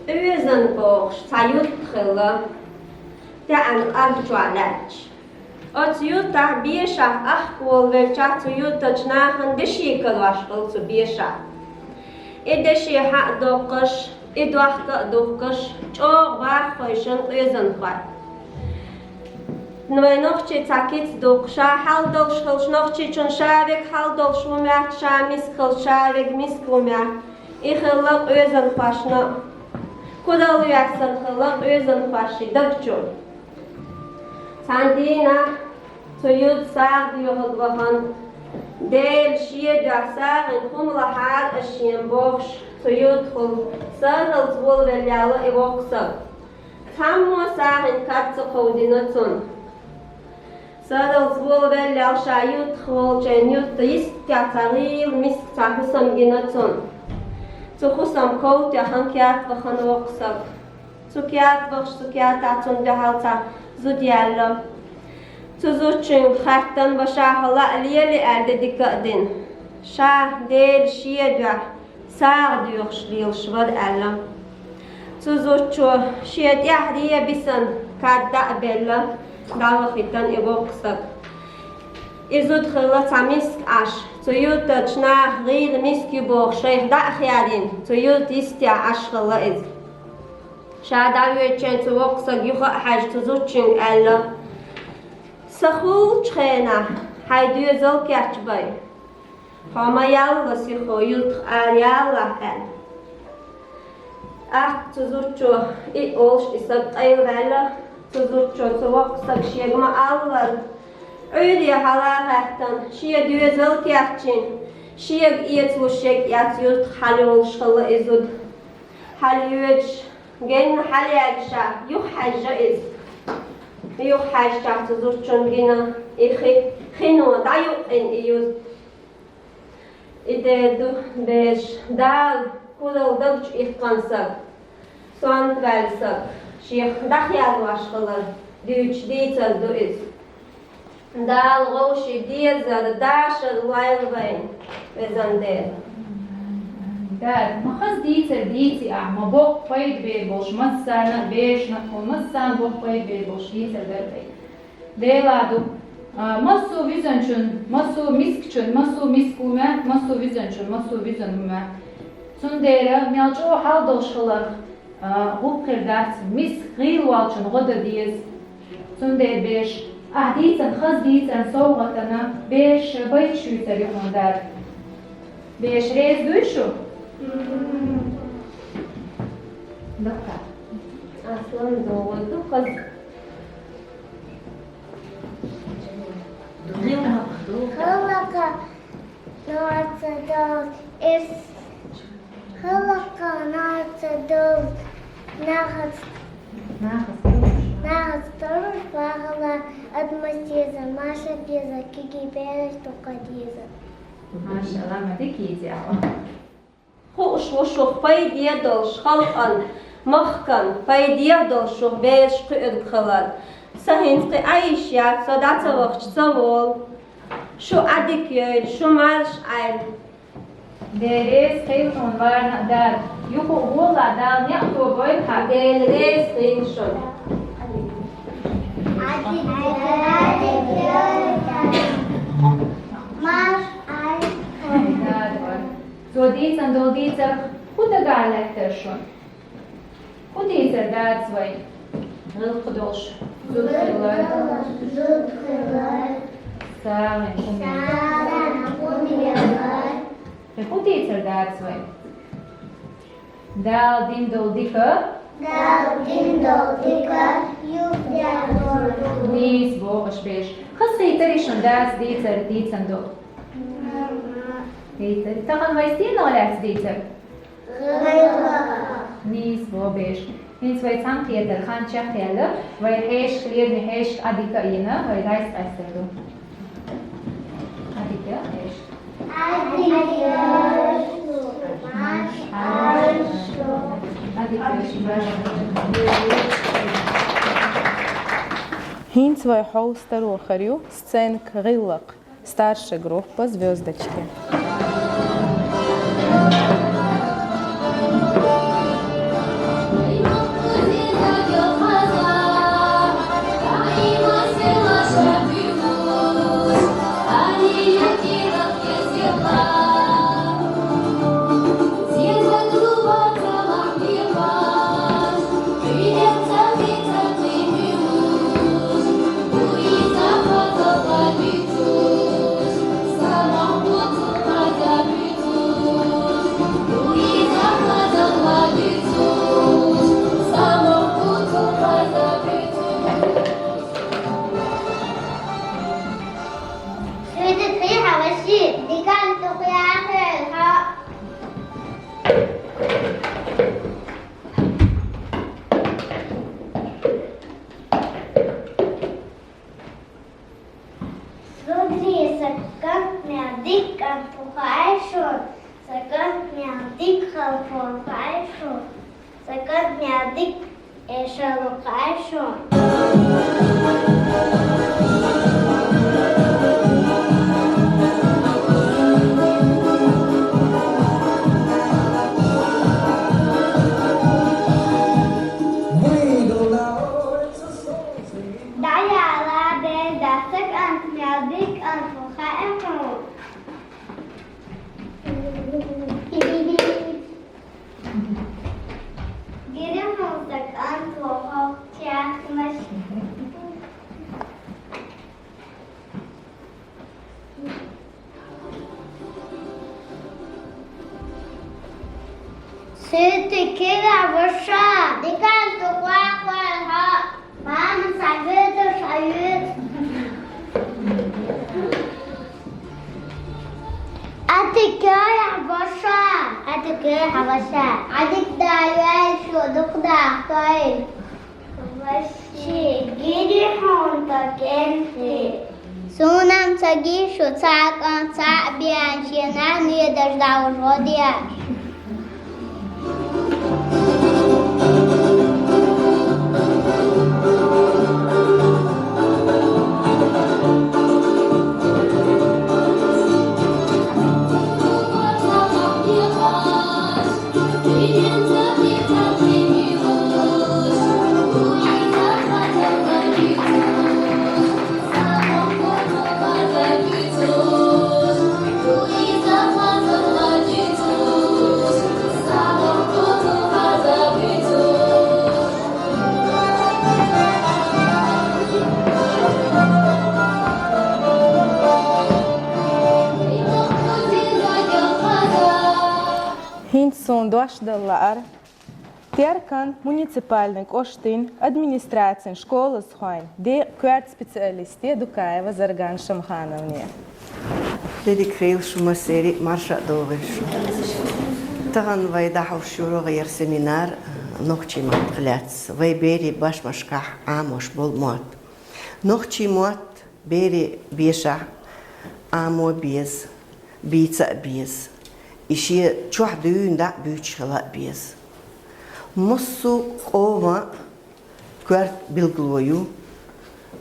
Оьзан бохуш цхьа юрт хилла. таьӀан къам чохь лаьтташ. Оцу юьртахь бешахь ахка волавелчахь, цу юьртачу нахана деши карош хилла цу бешахь. И деши хьа а доккхуш, и дохка а духкуш, чӀогӀа баххойшан къоьзанхой. Вайн нохчий цхьа кица дукха, ша хьал долуш хилча, нохчичун ша верг хьал долуш ву моьтту, ша миска хилча, ша верг миска ву моьтту. И хилла къоьзанхошна а, куралла йоьссина хилла къоьзанхошна даг чу. Цхьана дийнахь цу юьрта сагӀа доьхург вахана, Дела шен дуьхьа сагӀина хӀума лахьара ас шена бохуш, цу юьртахула сарралц волавелла яьлла и воккха саг. Цхьаммо сагӀина кад ца кховдийна цунна. Сарралц волавелла яьлла ша юьртах волчу юьртахь йистехь цхьа гӀийла миска цхьа хӀусам гина цунна. Цу хӀусамна ков техна керта вахана воккха саг. Цу керта вахча, цу кертахь цунна дуьхьал цхьа зуда яьлла. Цу зудчуьнга хаьттина, ва ша хьо лаа лелий аьлла, де дика а дина. Ша Дела шен дуьхьа сагӀа доьхуш лелаш вара аьлла. Цу зудчо шен тӀаьхьа ден бисина кад дӀа а белла, дӀавахийтина и воккха саг. И зуда хилла цхьа миска Ӏаш, цу юьртарчу наха гӀийла миска ю бохуш шайх дӀа а хаьрдина, цу юьрта йистехь Ӏаш хилла иза. Ша дӀавоьдучу хенахь цу воккха сага юха а хьаьжча, цу зудчуьнга аьлла: «Сан хуучу хенахь хьайн доьзал кечбай, хьо ма ялла сихо юьртах ара ялалахь», — аьлла. ТӀаккха цу зудчо и олуш и саг къайлаваьлла, цу зудчо цу воккха сага шега ма-аллара, Ӏуьйре хьала а гӀаьттина, шен доьзал кечйина, шега эцалуш ерг эцна юьртах хьалайолуш хилла и зуда. Хьалайоьдуш, генна хьалаяьлча, юхахьаьжча иза. Юхахьаьжча цу зудчунна гина и хи, хино дӀаюккъина и юьрта. И дера ду, бераш, Дала куралла даг чу иккхина саг, сонта ваьлла саг, шех дӀахаьллош хилар дуьйцуш дийцар ду иза. Дала вовшийн дезар, дашар лойла вайна, везан Дела. Дада, ма хаза дийцар дийци ахь, ма боккха пайда бер болуш массарна а, берашна а, массарна боккха пайда бер болуш дийцар дара вай. Дела ду, а, массо а вуьзначун, массо а мискачун, массо а миска ву моьтту, массо а вуьзначун, массо а вуьзна ву моьтту. Цундела мел чӀогӀа хьал долуш хиларх, а, гӀуллакх хир дац, миска гӀийла волчун гӀо дан деза. Цундела, бераш, ахь дийцина хаза дийцаран совгӀатана бераш байташ юьйцур ю хьуна дада. Бераш, реза дуй шу? Дукха. Аслан догӀу ду хаза. ГӀиллакх ду. ГӀиллакх нохчийн догӀу. Ис гӀиллакх нохчийн догӀу. Нахаца, нахаца долуш, нахаца долуш вахала адамаш деза, маша беза, кегий бераш дукха деза. Машалла, ма дика дийци ахь. Хууш ву шух пайде долуш халкъан, махкан пайде долуш шух бераш кхуьург хилар. Сан хӀинца кхин Ӏайша яц, со дӀа ца вахча ца волу. Шу Ӏадика йойла, шу марша Ӏойла. Дела реза хуьлда хьуна, варна а дада. Юха а гӀолахь Дала некъ тобойла хьан. Дела реза хуьлда шуна. Ӏадика йойла, Ӏадика йойла. Марша Ӏойла. Дада вара. Цо дийцина долу дийцарх хӀун дагахь лаьттара шуна? ХӀун дийцар дадас вайн? ГӀиллакх долуш зуда хилар. Зуда хилар. СагӀина хӀума яхар. СагӀина хӀума яхар. ХӀун дийцар дадас вайн? Дала дина долу дика. Дала дина долу дика юхадерзор ду. Нийса боху, бераш. Хазахийтарий шуна дадас дийцар, дийцина долу? Дийцар. Тахана вай стенах лаьцна дийцар? ГӀиллакх. Нийса боху, бераш. ХӀинца вай цхьаьнакхетар хан чекхъяьлла, вай хьешашка, лераме хьешашка Ӏадика а йина, вай дайца къаьстар ду. Ӏадика, хьешаш. Ӏадика, Ӏадика. ХӀинца вай хьовсаро хир ю сценка «ГӀиллакх». Старшая группа «Звёздочки». Алфо хайшо, сакад мядик эшало хайшо. Даяла бе дасак ант мядик ант хайшо. Гирем музыкант лохох чахмаш. Сыты кира ваша. Дикан тухуа хуа. Мама советуешь, а ведь. А ты кёя ваша? А ты кёя ваша? А ты кёя ваша? Вообще, гири хонта кенти. Сунам цаги шу цакан цабиан чена не дождал жодия. ХӀинца суна дош дала лаар Теркан муниципальный кӀоштин администрацин школазхойн декъа коьрта специалисте Дукаева Зарган Шамхановне. Дерриг хийла шу массери а, марша а догӀийла шу. Тахан вай дӀахьош йола семинар нохчийн маттах лаьцна. Вай берийн бошмашкахь Ӏамош бола мотт. Нохчийн мотт берийн бешахь Ӏамо беза, бийца а беза. И шен чохь дуьйна дӀа а буьйцуш хила а беза. Массо а къоман коьрта билгало ю,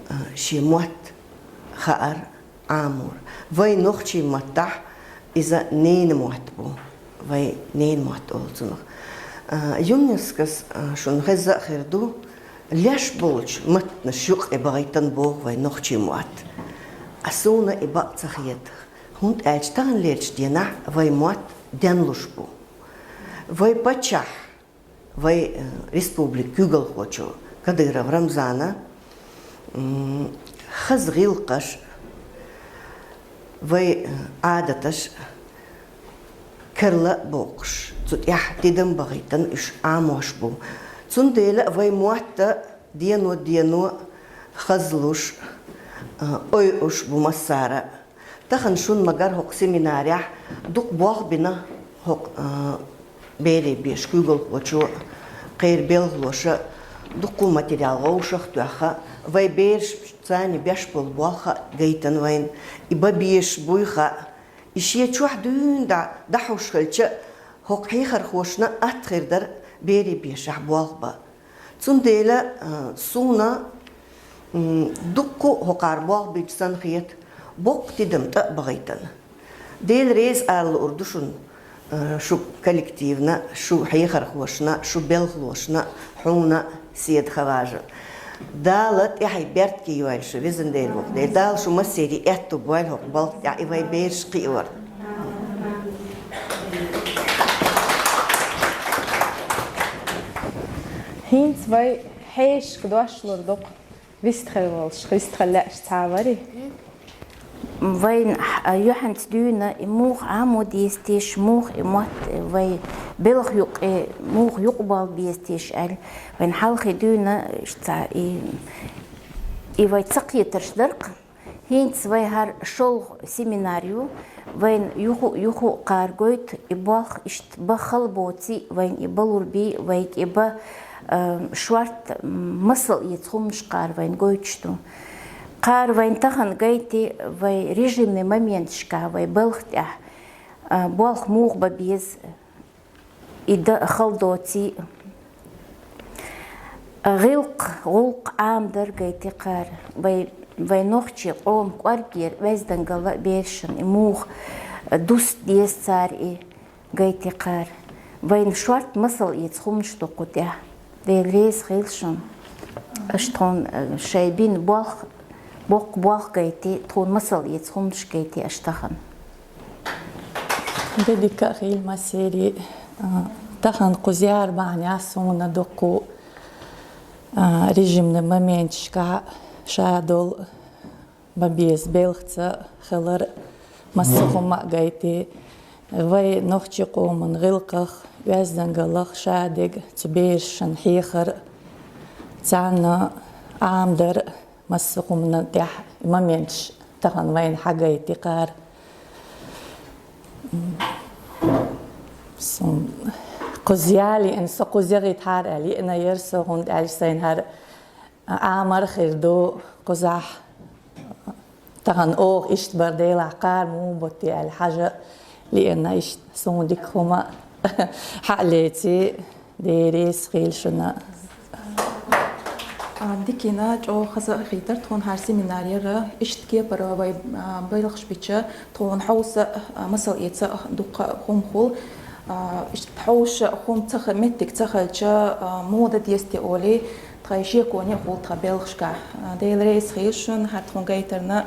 а, шен мотт хаар, Ӏамор. Вай нохчийн маттахь иза ненан мотт бу. Вай ненан мотт олу цунах. А, ЮНЕСКОс, а, шуна хезна а хир ду, леш болчу маттанаш юкъа бахийтина боху вай нохчийн мотт. А суна и бакъ ца хета, хӀунда аьлча таханлерчу дийнахь вай мотт денлуш бу. Вай паччахь, вай, э, республикан куьйгалхочо Кадыров Рамзана, м, хаза гӀиллакхаш, вай, э, Ӏадаташ карла а боккхуш, цу тӀехь тидам бахийтина уьш Ӏамош бу. Цундела вай мотт дено-дено хазлуш, э, ойуш бу массара а. Тахана шуна ма-гарра хӀокху семинарехь дукха болх бина хӀокху, а, берийн бешан куьйгалхочо, кхеран белхалоша дуккха материал вовшах а тоьхна, вай бераш царна беш болу болх а гайтина вайна. И бан безаш буй хаьа, и шен чохь дуьйна дӀа, дӀахьош хилча а, хӀокху хьехархошна атта хир дара берийн бешахь болх бан. Цундела, а, суна, м, дуккха а хӀокхара болх бинчу санна хета, боккха тидам тӀе а бахийтина. Дела реза ала луур ду шуна, а, шу коллективна, шу хьехархошна, шу белхалошна, хьуна, Седа Хаважа. Дала тӀаьхье беркате йойла шу, везан Дела воккха Дела. Дала шу массеран аьтто бойла хӀокху балха тӀехь и вай бераш кхиор. ХӀинца вай хьешашка дош лур ду-кх вистхила волуш, вистхила лаьаш цхьа а варий? Вайн, а, юьхьанца дуьйна и муха Ӏамо деза теша, муха и мотт, э, вай белхан юккъе муха юкъабала беза теша аьлла, вайн хьалхе дуьйна, э, цхьа и, и вай ца кхетарш дара-кх. ХӀинца вай хӀара шолгӀа семинар ю, вайна юху-, юху а кхара гойту и болх иштта бан хала боций, вайна и балур бий, вайга и бан, а, шорта, м, масал эца хӀуманаш кхара вайна гойтуш ду. Кхара вайна тахана гайти вай режимный моменташка, вай балха тӀехь, а, болх муха бан беза. И да хала доций. ГӀиллакх, гӀулакх, Ӏамадар гайтий кхар. Вай, вай нохчий къоман кӀоргера оьздангалла а, берашна и муха дуста деза цар и гайтий кхар. Вайна шортта масал эца хӀуманаш да кху тӀехь. Дела реза хийла шуна. Аша тхуна, э, шоай бина болх, боккха болх гайтий, тхуна масал эца хӀуманаш гайтий аша тахан. Де дика хийла массерий, а, тахан кху зиярат бахьанехь суна дуккха, а, режимни моменташка ша долу бан беза белхаца хилар, массо а хӀума а гайтий, вай нохчий къоман гӀиллакхах, оьздангаллах шадерг цу берашна хьехар, царна Ӏамадар, массо а хӀуманна тӀехь и моменташ тахан вайна хьагайтий кхар. Сон кхуза ялийна, со кхуза яхийтахьара аьлла, йиъна яра со, хӀунда аьлча сайна хӀара Ӏамар а хир ду кхузахь. Тахан оха иштта бар делахь, кхара муха бу те аьлла хьажа лиъна, иштта суна дика хӀума хьа а леций, Дела реза хийла шуна. А, дикина, чӀогӀа хаза хийтар тхуна хӀара семинар яра. Иштта кепара вай, а, белхаш бича, тхуна хьовса, а, масал эца дуккха хӀума хул. А, иштта хьовса хӀума ца ха-, меттиг ца хилча, а, муха дан деза те олий, тхайн шеконе а хул тхан белхашка. А, Дела реза хийла шуна, хӀара тхуна гайтарна,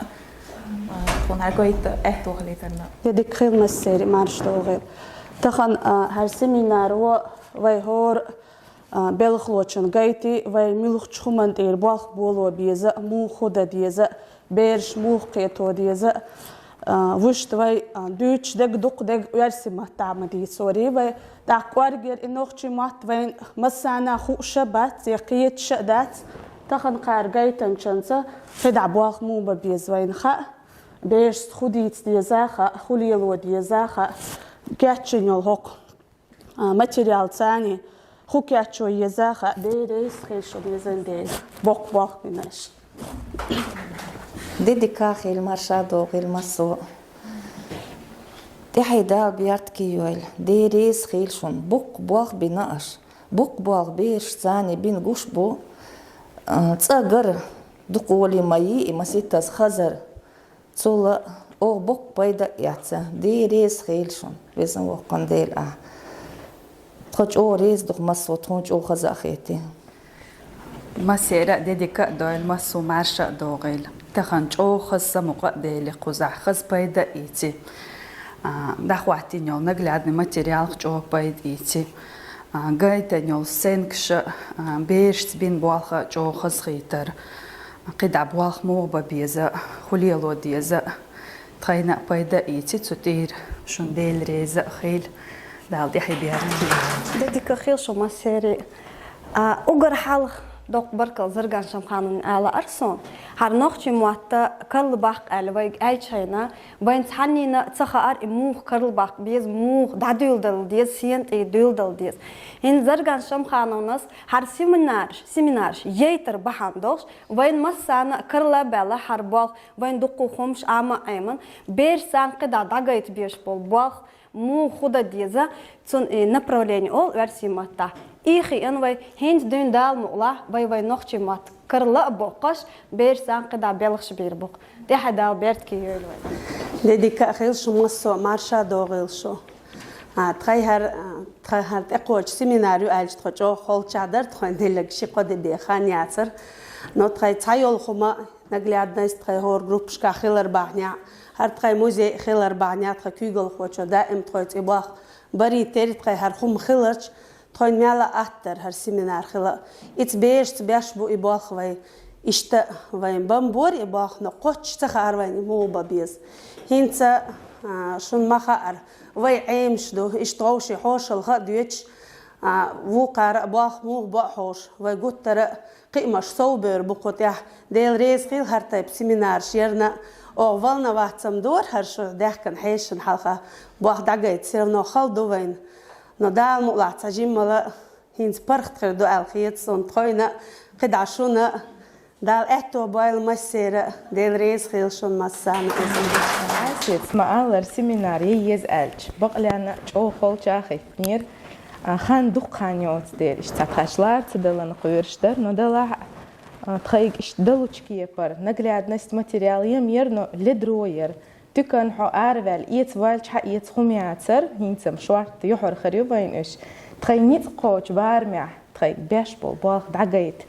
а, тхуна хӀара гайта аьттув хилийтарна. Де дика хийла массерий, марша догӀийла. Тахан, а, хӀара семинаро вай хӀора, а, белхалочун гайтий, вай муьлххачу хӀуманна тӀера болх боло беза, муха хӀу дан деза, бераш муха кхето деза, а, вуьшта вай, а, дуьйцуш дерг, дукха дерг оьрсийн маттахь ма дийцорий вай, тӀаккха кӀоргера и нохчийн мотт вайна массарна хууш а бац, я кхеташ а дац. Тахан кхара гайтинчуьнца кхидӀа болх муха бан беза вайна хаьа, берашца хӀу дийца деза хаьа, хӀу лело деза хаьа, кечйина йолу хӀокху а, материалца царна хӀу кечъян еза хаьа, Дела реза хийла шуна, везан Дела, боккха болх бина аша. Де дика хийла, марша догӀийла массо а. ТӀаьхье Дала беркате йойла, Дела реза хийла шуна, боккха болх бина аша. Боккха болх берашца царна бина гуш бу, а, цӀа гар дукха олий ма йий и, масийттаза хазар. Цул а оха боккха пайда а эцна, Дела реза хийла шуна, везан воккхан Дела, ахь. Тхо чӀогӀа реза ду-кх массо а, тхуна чӀогӀа хаза а хетий. Массеран а де дика а дойла, массо а марша а догӀийла. Тахан чӀогӀа хаза самукъа а делий кхузахь, хаза пайда а ийций. А, дӀахӀоттийна йолу наглядный материалах чӀогӀа пайда ийций. А, гайтина йолу сценкаш а, а, берашца бина болх а чӀогӀа хазахийтар. КхидӀа болх муха бан беза, хӀу лело деза, тхайна а пайда а ийций цу тӀера. Шуна Дела реза а хийла, Дала тӀаьхье беркате йойла. Де дика хийла шун массеран а. А, уггар хьалха доккха баркалла Зарган Шамхановна ала лаьара суна. ХӀара нохчийн мотт карла баккха аьлла вайга аьлча хьайна, вайна цхьаннена а ца хаьара и муха карла баккха беза, муха дӀадуьйладала деза, сенна тӀера дуьйладала деза. ХӀинца Зарган Шамхановнас хӀара семинараш, семинараш яйтар бахьана долуш, вайна массарна а карла а баьлла хӀара болх, вайна дуккха хӀумаш Ӏама а Ӏемина, берашца царна кхидӀа дӀагайта безаш болу болх, муха хӀу дан деза, цунна и направление олу оьрсийн маттахь. И хиъна вай, хӀинца дуьйна Дала мукъалахь, вай вайн нохчийн мотт карла а боккхуш, берашца царна кхидӀа белхаш бийр бу-кх. ТӀаьхье Дала беркате йойла вай. Де дика а хийла шун массо а, марша догӀийла шу. А, тхайн хӀара, а, тхайн хӀара тӀекхочу семинар ю аьлча, тхо чӀогӀа холчахь дара, тхайн делларг ши-кхо де бен хан яцара. Но тхайн цхьайолу хӀума наглядность тхайн хӀора группашкахь хилар бахьанехь, хӀара тхайн музей хилар бахьанехь, тхан куьйгалхочо даим тхоьца и болх барийтира, тхайн хӀара хӀума хиларча, тхойна мел а аттара хӀара семинар хила. Ица берашца беш бу и болх вай. Иштта вайн бан бора и болх, но кхоччуш ца хаьара вайна и муха бан беза. ХӀинца, а, шуна ма хаьара, вай Ӏемаш ду, иштта вовшийн хьошалгӀа а доьцуш, а, вукхара а болх муха бан хьош, вай гуттара а кхиамаш совбевр бу кху тӀехь. Дела реза хийла хӀара тайпа семинараш ярна, оха волноваться-м дора хӀара шу даьхкина хьешана хьалха болх дӀагайта, всё равно хала ду вайна. Но Дала мукъалахь цхьа жиммала хӀинца паргӀат хир ду аьлла хета суна тхойна а, кхидӀа шуна а. Дала аьтто бойла массеран а, Дела реза хийла шуна массарна а. Ма аллара, семинар яй еза аьлча, бакъалаьнна а чӀогӀа холчахь хӀиттинера. А, хан дукха хан йоцу дела, иштта цхьа тхаьш лара ца далан кхоьруш дара, но далахь а, тхайга иштта далучу кепара, наглядность материал ям яра, но ледро яра. Туькан хьо араваьлла, эца ваьлча хьан эца хӀума яцара, хӀинца-м шорта юьхьар хир ю вайн уьш. Тхайн ницкъ кхочу барамехь, тхайга беш болу болх дӀагайта.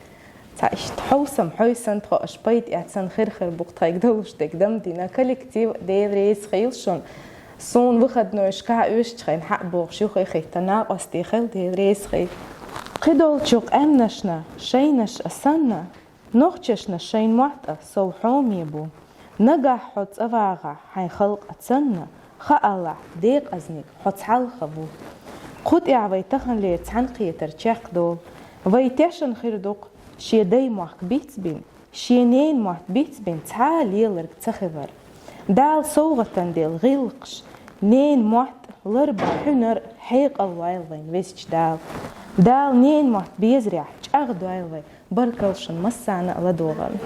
Цхьа иштта хьовсам, хьой санна тхо аша пайда эцна хир-хир бу-кх тхайга далуш дерг дам дина. Коллектив, Дела реза хуьлда шуна. Суна выходнойшкахь уьш чхайна хьа а бохуш, юххе хӀитта накъостий хила, Дела реза хуьлда. Кхидолчу къаьмнашна шайнаш а санна, нохчашна шайн мотт а сов хьоме бу. Нагахь хьо цӀа вагӀахь хьайн халкъ а цанна, хаалахь, декъазниг хьо цхьалха ву. Кху тӀехь вай таханлера цхьаьнакхетар чекхдолу. Вай тешна хир ду-кх шен дай мохк бицбина, шен ненан мотт бицбина цхьа а леларг ца хилар. Дала совгӀатана делла гӀиллакхаш, ненан мотт, ларбан хьуьнар хьекъал дойла вайн Везачу Дала. Дала ненан мотт безарехь чӀагӀ дойла вай. Баркалла шуна массарна а ладогӀарна.